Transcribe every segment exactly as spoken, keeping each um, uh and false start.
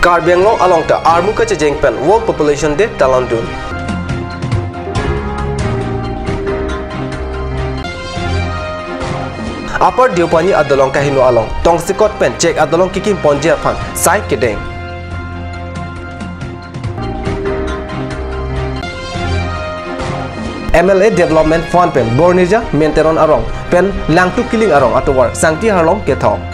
Karbi Anglong along ta armu kachejeng pen World Population Day talondun. Upper Deopani adolong kaheno along tongsekot pen chek adolong kekim ponji aphan sai kedeng. M L A Development Fund pen Bornija Menteron arong pen Langtuk Killing arong atovar sangti harlong kethok.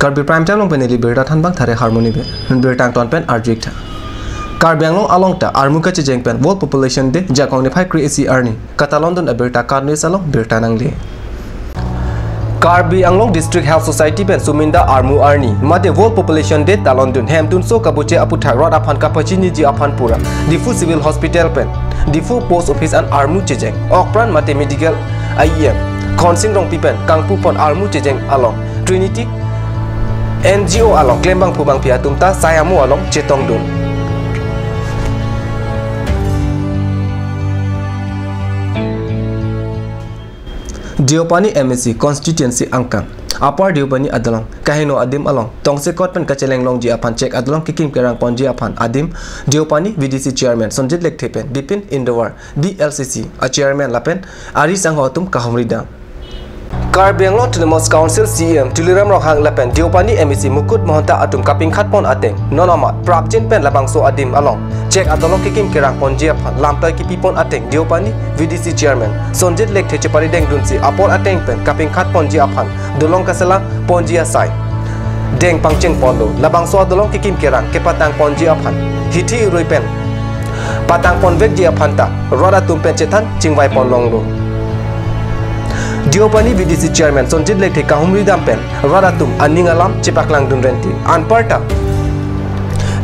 Karbi Prime Time along pen neli birta thanbang thare harmoni be. Birta angton pen arju-ik tha. Karbi Anglong along ta armu kachejeng pen World Population Day jakong niphai kre-isi arni katalondun abirta Karbi News along birta nangle. Karbi Anglong District Health Society pen Suminda armu arni mate World Population Day talondun hemtunso kabuche aputhak rot aphan kapachiniji aphan pura Diphu Civil Hospital pen Diphu Post Office an armu chejeng, okpran mate medical A E M Khonsing Rongpi pen kangpupon armu chejeng along Trinity N G O along klembangphu bangphi atum ta sai amo along chetongdun. Deopani M A C constituency angkang Upper Deopani adolong kaheno adim along tongsekot pen kacheleng longji aphan chek adolong kekim kerang ponji aphan adim Deopani V D C Chairman Sonjit Lekthe pen Bipin Indovar D L C C a Chairman lapen ari sangho atum kahumri dam. Karbi Anglong Autonomous Council C E M Tuliram Ronghang lapen Deopani M A C Mukut Mahanta atum kapingkhat pon ateng non amat prapjin pen labangso adim along chek adolong kekim kerang ponji aphan lamtoi kepi pon ateng Deopani V D C Chairman Sonjit Lekthe chepari dengdunsi apor ateng pen kapingkhat ponji aphan dolong kaselam ponji asai deng pangcheng ponlo. Labangso adolong kekim kerang kepatang ponji aphan hithi irui pen patang ponvekji aphan ta rot atum pen chethan chingvai ponlonglo. Deopani V D C Chairman Sonjit Lekthe kahumri dam pen rot atum aning alam chepaklangdun renti. Anparta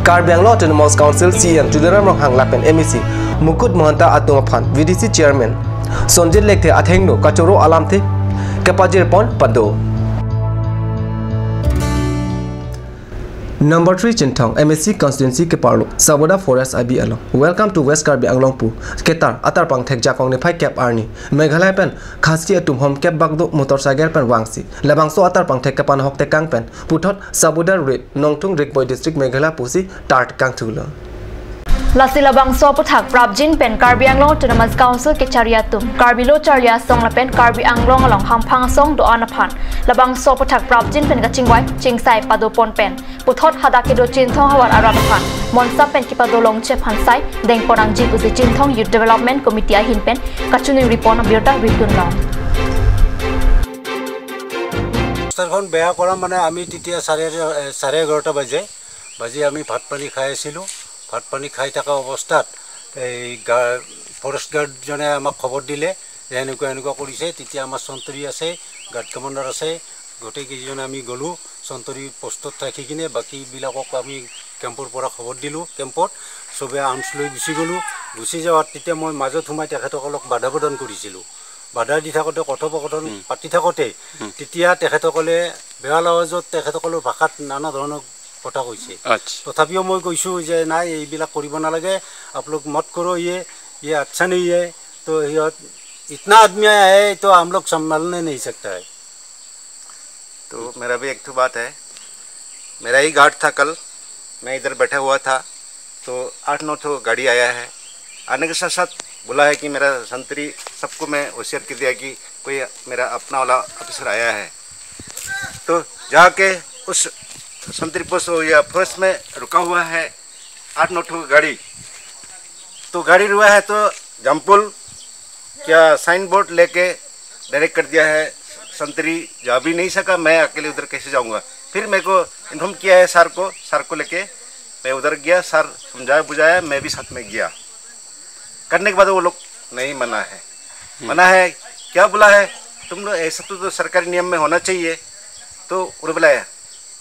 Karbi Anglong Autonomous Council C E M Tuliram Ronghang lapen M A C Mukut Mahanta atum aphan V D C Chairman Sonjit Lekthe athengno kachoro alamthe kepajir pon pado. Number three Chinthong M A C constituency keparlo Saboda Forest Abi along Welcome to West Karbi Anglong pu ketar atarpangthek jakong niphai kep arni Meghalaya pen Khasi atum hom kep bak do motorcycle pen vangsi labangso atarpangthek kepanhok tekang pen puthot Saboda Road, Nongtung, Rikboi District, Meghalaya pusi tar kangthulo. Lasi labangso aputhak prapjin pen Karbi Anglong Autonomous Council kechari atum, Karbi Lo Charli Asong lapen Karbi Anglong along hamphang asong do-an aphan labangso aputhak prapjin pen kachingvai chingsai padopon pen puthot hadak kedo Chinthong havar arat aphan monsam pen kepado longji aphan sai dengpon nangji pusi Chinthong Youth Development Committee ahin pen kachiningri pon abirta ritun long. ৰাস্তাখন বেয়া কৰা মানে আমি তেতিয়া চাৰে চাৰে এঘাৰটা বাজে, বাজি আমি ভাত পানী খাই আছিলোঁ। ভাত পানী খাই থকা অৱস্থাত এই গা ফৰেষ্ট গাৰ্ডজনে আমাক খবৰ দিলে যে এনেকুৱা এনেকুৱা কৰিছে। তেতিয়া আমাৰ চন্তৰী আছে, গাৰ্ড কমাণ্ডাৰ আছে, গোটেইকেইজন আমি গ'লোঁ। চন্তৰী পোষ্টত থাকি কিনে বাকীবিলাকক আমি কেম্পৰ পৰা খবৰ দিলোঁ। কেম্পত চবে আৰ্মছ লৈ গুচি গ'লোঁ। গুচি যোৱাত তেতিয়া মই মাজত সোমাই তেখেতসকলক বাধা প্ৰদান কৰিছিলোঁ। বাধা দি থাকোঁতে, কথোপকথন পাতি থাকোঁতে তেতিয়া তেখেতসকলে বেয়া লাওজত তেখেতসকলৰ ভাষাত নানা ধৰণৰ কথা কৈছে। তথাপিও মই কৈছোঁ যে নাই, এইবিলাক কৰিব নালাগে, आप लोग मत करो, ये ये अच्छा नहीं है। तो ये इतना आदमी आया है तो हम लोग संभालने नहीं सकता है। तो मेरा भी एक ठो बात है, मेरा ही गार्ड था कल, मैं इधर बैठा हुआ था, तो आठ नौ ठो गाड़ी आया है। आने के साथ साथ बोला है कि मेरा संतरी सबको मैं होशियार कर दिया कि कोई मेरा अपना वाला ऑफिसर आया है। तो जाके उस संतरी पोस्ट या फर्स्ट में रुका हुआ है आठ नौ ठो गाड़ी। तो गाड़ी रुका है तो जमपुल क्या साइन बोर्ड लेके डायरेक्ट कर दिया है। संतरी जा भी नहीं सका, मैं अकेले उधर कैसे जाऊंगा। फिर मेरे को इन्फॉर्म किया है सर को, सर को लेके मैं उधर गया, सर समझाया बुझाया, मैं भी साथ में गया। करने के बाद वो लोग नहीं मना है। मना है, क्या बोला है, तुम लोग ऐसा तो, तो सरकारी नियम में होना चाहिए। तो उन्होंने बोला है,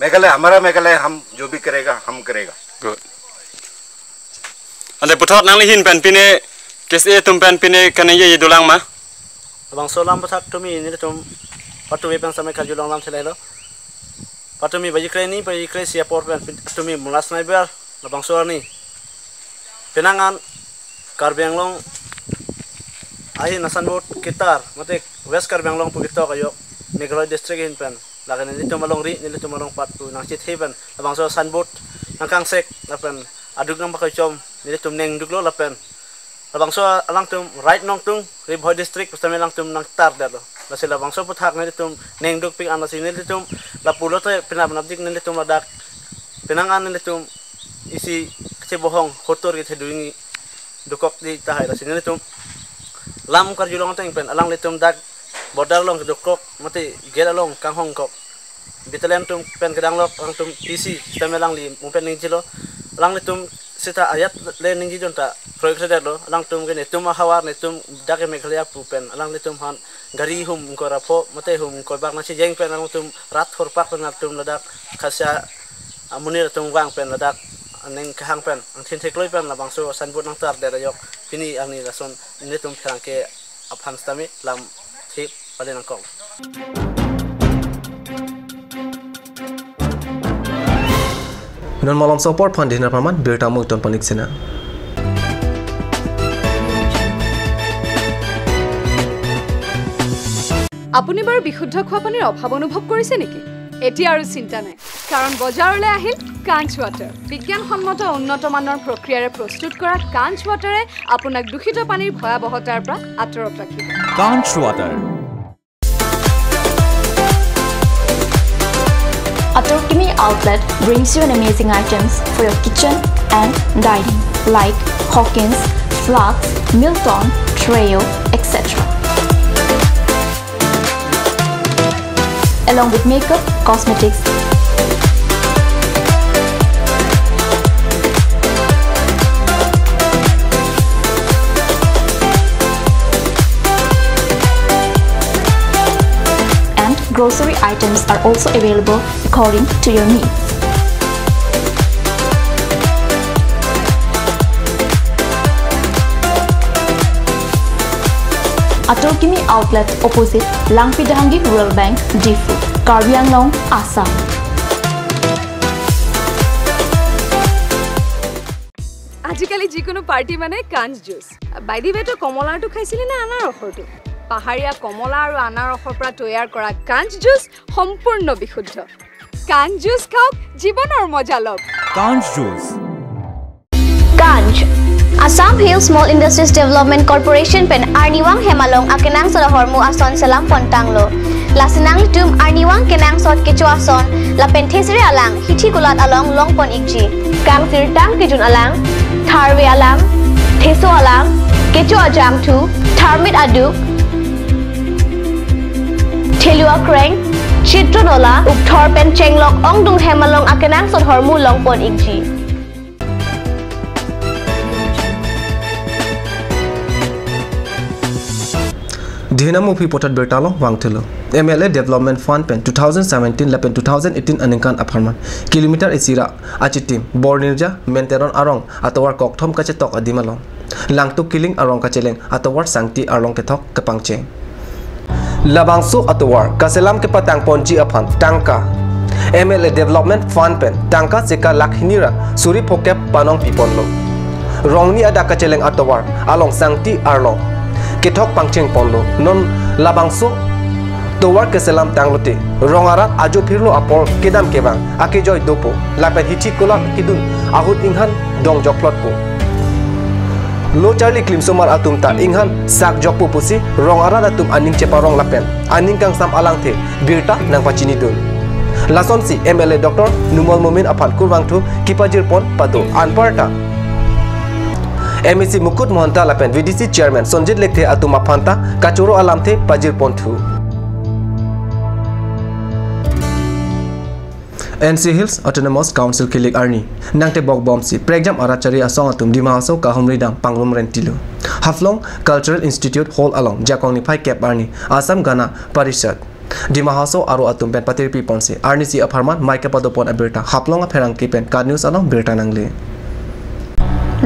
मेघालय हमारा मेघालय, हम जो भी करेगा हम करेगा। Ante puthot nangli ahin pen pine K S A atum pen pine kaningje dolang ma? Labangso alam aputhak tumi nelitum patumi pen samai karjulong alam si lahelo. Patumi baji kre-hini baji kre-isi apor pen tumi mulas nai ber labangso arni penang an Karbi Anglong ahin asanbot ketar mate West Karbi Anglong pu ketok ajok Meghalaya district ahin pen Lake nelitum alongri, nelitum along pat pu nangchethe pen labangso signboard nangkangsek lapen aduk nangpakoichom nelitum nengduklo lapen labangso alangtum right nongtung Ri Bhoi district pusitame alangtum nangtardetlo. Lasi labangso aphuthak nelitum nengdukpik an, lasi nelitum lapulote penap napdik nelitum ladak penang an nelitum isi kachebohong hotor kethedungi dokok di tahai, lasi nelitum lam karjulong ateng pen alanglitum dak border along dokok mate gate along kanghongkok. Battalion atum pen kedanglok alangtum P C sitame alangli mumpen ningjilo. Alanglitum seta ajat le ningji jonta kroikredetlo. Alangtum ke netum ahavar netum dak ke Meghalaya pu pen alanglitum aphan gari hum ingkoi ra pho mate hum ingkoi bak nangchejeng pen alangtum rat horpak pen atum ladak khasa amonit atum vang pen ladak aning kehang pen angthin thekloi pen labangso signboard nangtardet ajok pini arni lason netum pherangke aphan sitame lamthe pale nangkok. Non malomso apor aphan dihna apharman birta mo iton panik sena. আপুনি বাৰু বিশুদ্ধ খোৱা পানীৰ অভাৱ অনুভৱ কৰিছে নেকি? এতিয়া আৰু চিন্তা নাই, কাৰণ বজাৰলৈ আহিল কাঞ্চ ৱাটাৰ। বিজ্ঞানসন্মত উন্নত মানৰ প্ৰক্ৰিয়াৰে প্ৰস্তুত কৰা কাঞ্চ ৱাটাৰে আপোনাক দূষিত পানীৰ ভয়াৱহতাৰ পৰা আঁতৰত ৰাখিব। Kanch Water. Atorkimi Outlet brings you an amazing items for your kitchen and dining, like Hawkins, flasks, Milton, Treo, et cetera. Along with makeup, cosmetics, and grocery items are also available according to your needs. Atorkimi Outlet, opposite Langpi Dehangi Rural Bank, Diphu, Karbi Anglong, Assam. আজিকালি যিকোনো পাৰ্টি মানে কাঞ্চ juice. By the ৱে, তই কমলাৰটো খাইছিলি নে আনাৰসৰটো? পাহাৰীয়া কমলা আৰু আনাৰসৰ পৰা তৈয়াৰ কৰা কাঞ্চ জুচ সম্পূৰ্ণ বিশুদ্ধ। কাঞ্চ জুচ খাওক, জীৱনৰ মজা লওক। Kanch Juice. Kanch, Assam Hill Small Industries Development Corporation pen arnivang hem along akenangsot ahormu ason selam pontanglo. Lasi nanglitum arnivang kenangsot kecho ason lapen thesere alang hithi kulat along longpon ikji. Kangsirtang kejun alang, tharve alang, theso alang, kecho ajangthu, tharmit aduk, thelu akreng, chitro nola, ukthor pen chenglok ongdung hem along akenangsot ahormu longpon ikji. Dihna muphi potat birta along vangthulo. M L A Development Fund pen two thousand seventeen lapen two thousand eighteen aningkan apharman kilometer isi ra achitim Bornirja Menteron arong atovar kokthom kachetok adim along Langtuk Killing arong kacheleng atovar sangti arlong kethok kepangcheng. Labangso atovar kaselam kepatangponji aphan tangka M L A Development Fund pen tangka seka lakh hini ra suri phokep panong piponlo. Rongni adak kacheleng atovar along sangti arlong kethok pangchengponlo. Non labangso tovar keselam tanglote rong arat ajo phirlo apor kedam kevang akejoi dopo lapen hithi kulat kedun ahut inghan dong jokplotpo. Lo charli klimsomar atum ta inghan sak jokpo pusi rong arat atum aning cheparong lapen aning kangsam alangthe birta nangpachinidun. Lasonsi M L A Doctor Numal Momin aphan kurvangthu kipajirpon pado. Anparta M A C Mukut Mahanta lapen V D C Chairman Sonjit Lekthe atum aphanta kachoro alamthe pajirponthu. N C Hills Autonomous Council kilik arni nangtebok bomsi prekjam arat chari asong atum Dima Hasao kahumri dam pangrum rentilo. Haflong Cultural Institute Hall along Jakong niphai kep arni Assam Gana Parishad Dima Hasao aro atum pen patirpiponsi arnisi apharman mai kepadopon abirta Haflong apherangke pen KAT News along birta nangle.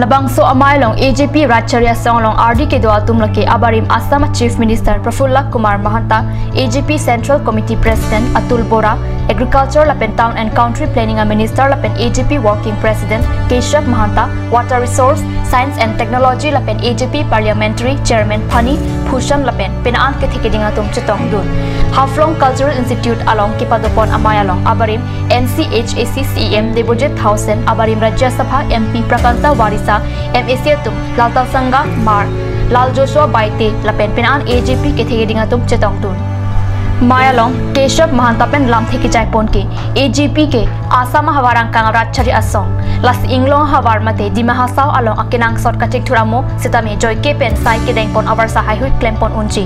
Labangso amei along A G P Ratchari Asong along ardi kedo atum lake abarim Assam Chief Minister Prafulla Kumar Mahanta, A G P Central Committee President Atul Bora, Agriculture lapen Town and Country Planning a Minister lapen A G P Working President Keshav Mahanta, Water Resource, Science and Technology lapen A G P Parliamentary Chairman Phani Bhushan lapen penang kethe keding atum chetongdun. Haflong Cultural Institute along kepadopon amei along abarim N C H A C C E M Debojit Thaosen, abarim Rajya Sabha M P Prakanta Warisa, M A C atum Laltalsanga Mar, Lal Joshua Baite lapen penang A G P kethe keding atum chetongdun. Amei along Keshav Mahanta pen lamthe kejaipon ke A G P ke Assam ahavar angkang Ratchari Asong, lasi inglong ahavar mate Dima Hasao along akenangsot kachingthur amo sitame joike pen sai kedengpon abarsa haihui klempon unji.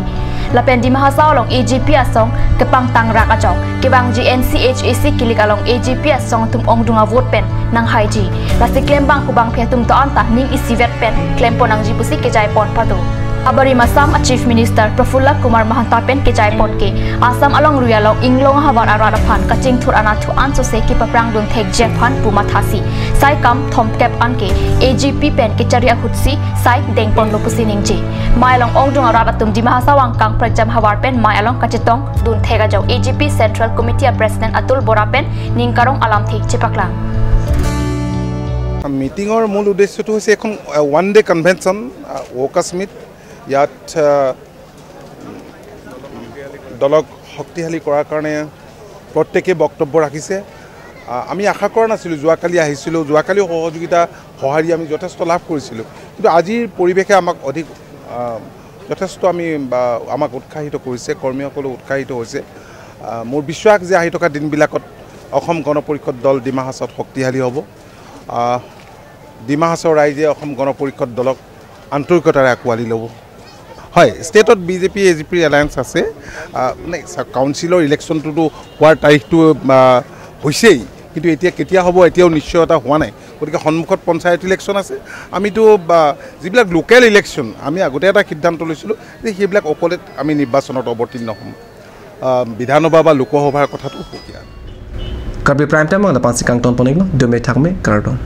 Lapen Dima Hasao along A G P asong kepangtangrak ajok kevangji N C H A C kilik along A G P asong atum ongdung avote pen nanghaiji. Lasi klembang kubang phe atum to anta ning isivet pen klempon nangji pusi kejaipon pado. Abarim Assam a Chief Minister Prafulla Kumar Mahanta pen kejaipon ke Assam alongri along inglong ahavar arat aphan kachingthur anatthu ansose kepaprangdun thekji aphan pu mathasi sai kam thomkep anke A G P pen kechari ahutsi sai dengponlo pusi ningje. Amei along ongdung arat atum Dima Hasao angkang Prekjam havar pen amei along kachetongdun thek ajok A G P Central Committee a President Atul Bora pen ning karong alamthe chepaklang. মিটিঙৰ মূল উদ্দেশ্যটো হৈছে এখন one day convention, workers meet. ইয়াত আহ, দলক শক্তিশালী কৰাৰ কাৰণে প্ৰত্যেকে বক্তব্য ৰাখিছে। আহ, আমি আশা কৰা নাছিলোঁ, যোৱাকালি আহিছিলোঁ, যোৱাকালিও সহযোগিতা সঁহাৰি আমি যথেষ্ট লাভ কৰিছিলোঁ, কিন্তু আজিৰ পৰিৱেশে আমাক অধিক আহ, যথেষ্ট আমি বা আমাক উৎসাহিত কৰিছে, কৰ্মীসকলো উৎসাহিত হৈছে। আহ, মোৰ বিশ্বাস যে আহি থকা দিনবিলাকত অসম গণ পৰিষদ দল ডিমা হাছাওত শক্তিশালী হ'ব। আহ, ডিমা হাছাওৰ ৰাইজে অসম গণ পৰিষদ দলক আন্তৰিকতাৰে আঁকোৱালি ল'ব। হয়, ষ্টেটত বি জে পি এ জি পিৰ এলায়েন্স আছে। আহ, মানে চা-, কাউন্সিলৰ ইলেকশ্যনটোতো হোৱাৰ তাৰিখটো আহ, হৈছেই, কিন্তু এতিয়া কেতিয়া হ'ব এতিয়াও নিশ্চয়তা হোৱা নাই। গতিকে সন্মুখত পঞ্চায়ত ইলেকশ্যন আছে। আমিতো বা যিবিলাক লোকেল ইলেকশ্যন, আমি আগতে এটা সিদ্ধান্ত লৈছিলোঁ যে সেইবিলাক অকলে আমি নিৰ্বাচনত অৱতীৰ্ণ হ'ম। আহ, বিধানসভা বা লোকসভাৰ কথাটো সুকীয়া। Karbi Prime Time ang lapangsi kangton poninglo, dome thakme, kardom.